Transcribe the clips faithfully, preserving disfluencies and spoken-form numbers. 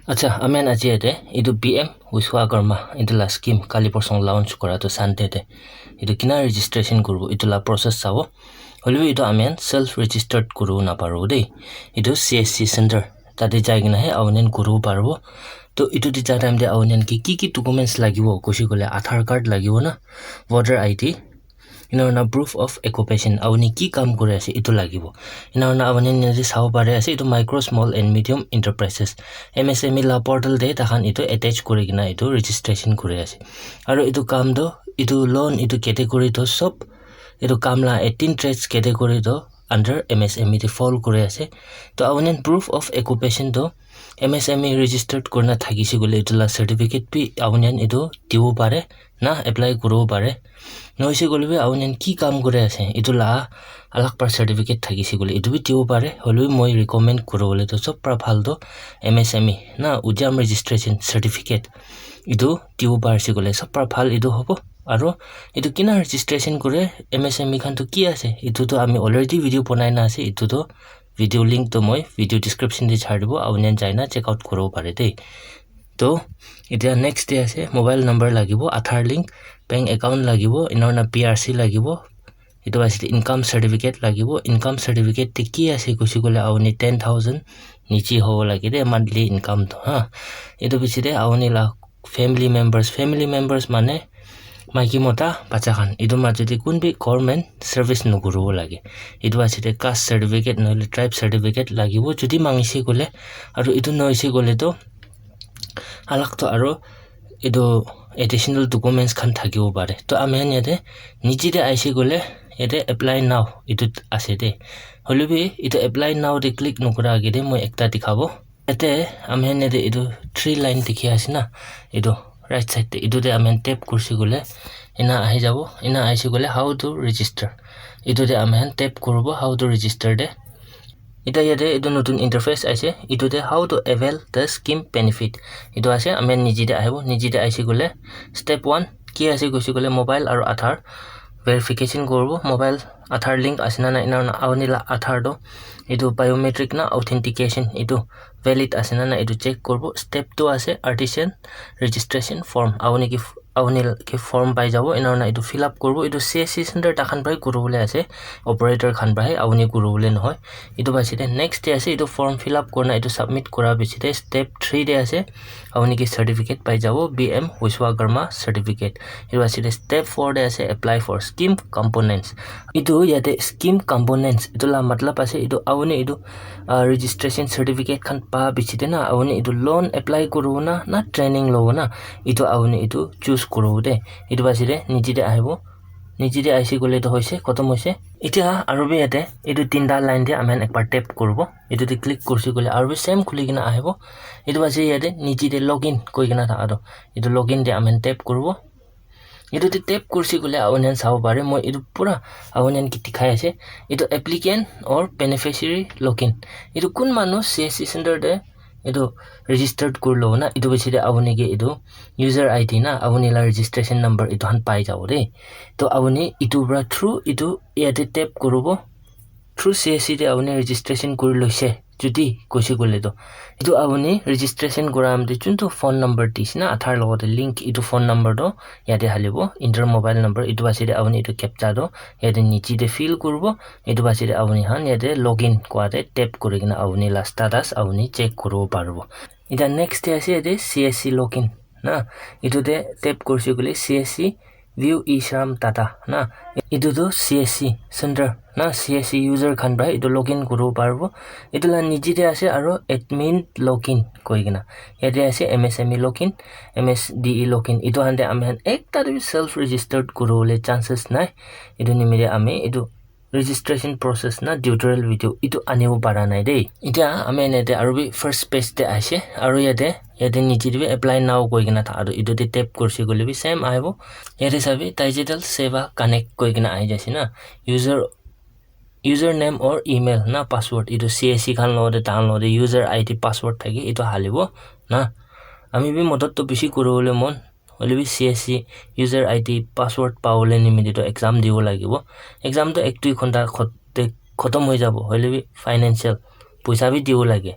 Acha, amen aji ete, itu P M Vishwakarma, itu la scheme kali porsong launch kora tu Sunday te. Itu kina registration kuribo, itu la process sabo. Hoilebi itu amen self registered kuribo naparibo dei. Itu C S C center, tate jai kena he awanen kuribo paribo. To itu te ja time te awanen ki, ki, ki documents lagibo, kushi kole Aadhaar card lagibo na, voter I D, ena hoina proof of occupation, auni ki kam kuri ase, etu lagibo. Ena hoina auni yate sabo pare ase, etu micro, small and medium enterprises, M S M E la portal te takhan etu attach kuri kena etu registration kuri ase. Aru etu kam tu, etu loan, etu category tu sob, etu kam la eighteen trades category tu under M S M E te fall kuri ase. To auni proof of occupation tu M S M E registered kurina thakise koile etu la certificate bi apuni khan etu dibo pare na apply kuribo pare. Nohoise koile bi apuni khan ki kam kuri ase etu la alag para certificate thakise koile etu bi dibo pare. Hoilebi moi recommend kuribole tu sob para bhal tu M S M E na Udyam registration certificate etu dibo parise koile sob para bhal etu hobo. Aro etu kina registration kure, M S M E khan tu ki ase, etu tu ami already video bonai na ase, etu tu video link tu moi video description te chari dibo, apuni khan jai na check out kuribo pare de. To, etia next te ase, mobile number lagibo, Aadhaar link, bank account lagibo, ena hoina P R C lagibo, etu ase income certificate lagibo, income certificate te ki ase kushi koile apuni ten thousand niche hobo lage de monthly income tu, ha. Etu piche te apuni la family members, family members mane maiki mota bacha khan, etu majo te kun bi government service nokuribo lage. Etu ase te caste certificate nohoile tribe certificate lagibo, jodi mangise koile, aru etu nohoise koile tu alag tu aru etu additional documents khan thakibo pare. To ami khan yate niche te ahise koile yate apply now etu ase de. Hoilebi etu apply now te click nokura age te moi ekta dikhabo. Yate ami khan yate etu three line dikhi ase na, etu right side te, etu te ami khan tap kurse koile ena ahi jabo, ena ahise koile how to register, etu te ami khan tap kuribo how to register te. Eta yate etu notun interface ase, etu te how to avail the scheme benefit, etu ase, ami khan niche te ahibo, niche te ahise koile step one ki ase koise koile mobile aru Aadhaar verification kuribo, mobile Aadhaar link ase na nai, ena hoina apuni la Aadhaar tu etu biometric na authentication etu valid ase na nai etu check kuribo. Step two ase artisan registration form, apuni ki, apuni ki form pai jabo, ena hoina etu fill up kuribo, etu C S C center takhan para hi kuribole ase, operator khan para hi apuni kuribole nohoi. Etu piche te next te ase, etu form fill up kurina etu submit kura piche te step three te ase, apuni ki certificate pai jabo, P M Vishwakarma certificate. Etu ase step four te ase apply for scheme components. Etu yate scheme components etu la matlab ase etu apuni etu, ah, registration certificate khan pa piche te na apuni etu loan apply kuribo na, na training lobo na, etu apuni etu choose kuribo de. Etu ase de niche te ahibo, niche te ahise koile tu hoise, khotom hoise. Etia aru bi yate etu tinta line te ami khan ekbar tap kuribo. Etu te click kurse koile aru bi same khuli kena ahibo. Etu ase yate niche te login koi kena thaka tu, etu login te ami khan tap kuribo. Etu te tap kurse koile apuni khan sabo pare, moi etu pura apuni khan ke dikhai ase. Etu applicant or beneficiary login. Etu kun manu C S C center te etu registered kuri lobo na, etu piche te apuni ke etu user I D na apuni la registration number etu khan pai jabo de. To apuni etu para through etu yate tap kuribo. Through C S C te apuni registration kuri loise jodi koise koile to, etu apuni registration kura am te juntu phone number dise na Aadhaar logote link etu phone number to yate halibo, enter mobile number etu piche te apuni etu captcha to yate niche te fill kuribo, etu piche te apuni khan yate login kua te tap kuri kena apuni la status apuni check kuribo paribo. Eta next te ase yate C S C login na, etu te tap kurse koile C S C View e-Shram data na, etu tu C S C center na, C S C user khan para etu login kuribo paribo. Etu la niche te ase aro admin login koi kena, yate ase M S M E login, M S D E login, etu khan te ami khan ekta te bi self registered kuribole chances nai. Etu nimite ami etu registration process na tutorial video etu anibo para nai de. Etia ami khan yate aru bi first page te ahise, aru yate, yate niche te bi apply now koi kena thaka tu, etu te tap kurse koile bi same ahibo. Yate sabi, Digital Seva Connect koi kena ahi jaise na. User, username or email na password, etu C S C khan logote, tahan logote user I D password thake, etu halibo na. Ami bi modot to bishi kuribole mon, hoile bi C S C user I D password pabole nimite to exam dibo lagibo. Exam to ek dui ghonta khot-, te khotom hoi jabo, hoile bi financial poisa bi dibo lage.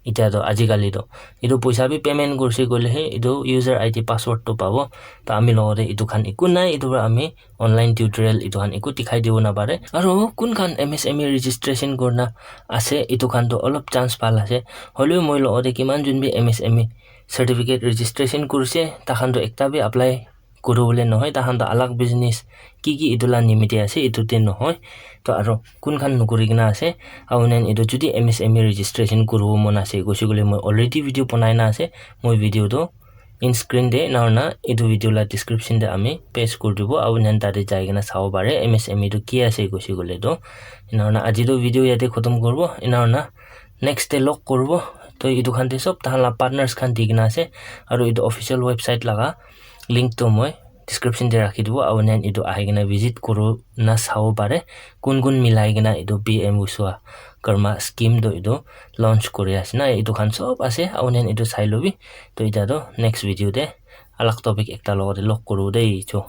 Itya toh ajikali toh etu poisa bi payment kurise koile he etu user I D password toh pabo. Toh ami logote etu khan eku nai, etu para ami online tutorial etu khan eku dikhai dibo napare. Aro kun khan M S M E registration kurina ase, etu khan toh olop chance bhal ase. Hoilebi moi logote kiman jun bi M S M E certificate registration kurise, takhan toh ekta bi apply kuribole nohoi, takhan toh alag business ki ki etu la nimite ase, etu te nohoi. Toh aro kun khan nukuri kena ase, aru nen etu jodi M S M E registration kuribo mon ase koise koile moi already video banai na ase, moi video toh in screen te ena hoina etu video la description te ami paste kuri dibo, aru nen tate jai kena sabo pare M S M E toh ki ase koise koile toh. Ena hoina aji toh video yate khotom kuribo, ena hoina next te log kuribo. Toh etu khan te sob takhan la partners khan di kena ase, aru etu official website laga link toh moi description te rakhi dibo, aru nen etu ahi kena visit kuri na sabo pare, kun kun milai kena etu P M Vishwakarma scheme toh etu launch kuri ase na, etu khan sob ase, aru nen etu sai lobi. Toh itya toh next video te alag topic ekta logote log kuribo dei cho.